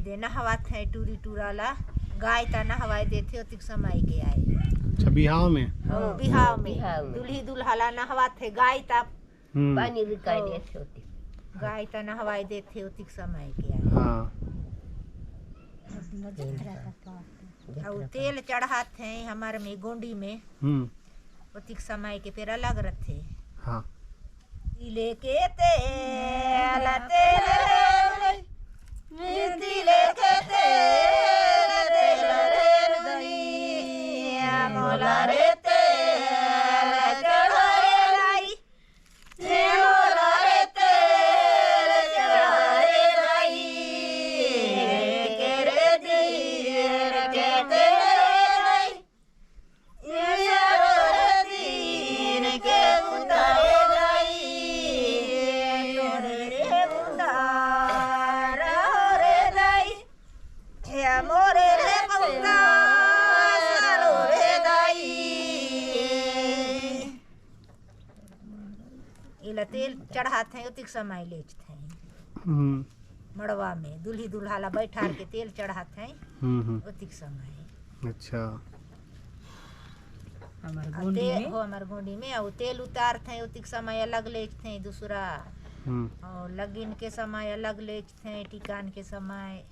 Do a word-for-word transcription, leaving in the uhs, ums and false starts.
दे नहवाथे टूरी टूरा ला, गाय ता नहवाए देथे ओतिक समय के आए। अच्छा, बिहाव में। हाँ, बिहाव में बिहाव में। दुल्ही दुल्हा ला नहवाथे गाय ता हम्म। पानी रिकाए देथे ओती। गाय ता नहवाए देथे ओतिक समय के आए। हाँ। अउ तेल चढ़ाथे हमर में गोंडी में, हम्म। ओतिक समय के फेर अलग रथे। हाँ। तिले के तेल, तेल रे, तिले के तेल, तेल रे दुनिया, मोला रे तेल चढ़ाए लाई, मोला रे तेल चढ़ाए लाई, के रे दीर के तेल लाई। ये रे दीन के उतारे दाई, तोरे रे उतारा रे दाई, हे मोरे रे उतारा रे दाई। एला तेल चढ़ाथे, ओतिक समय लेचथे। हम्म। मड़वा में दुल्ही दुल्हा ला बैठार के तेल चढ़ाथे, हम्म, हम्म। ओतिक समय। अच्छा। हमर आ गोंडी ते-, में। हो, हमर गोंडी में, अउ तेल उतारथे, ओतिक समय अलग लेचथे दूसरा। हम्म। अउ लगिन के समय अलग लेचथे, टिकान के समय।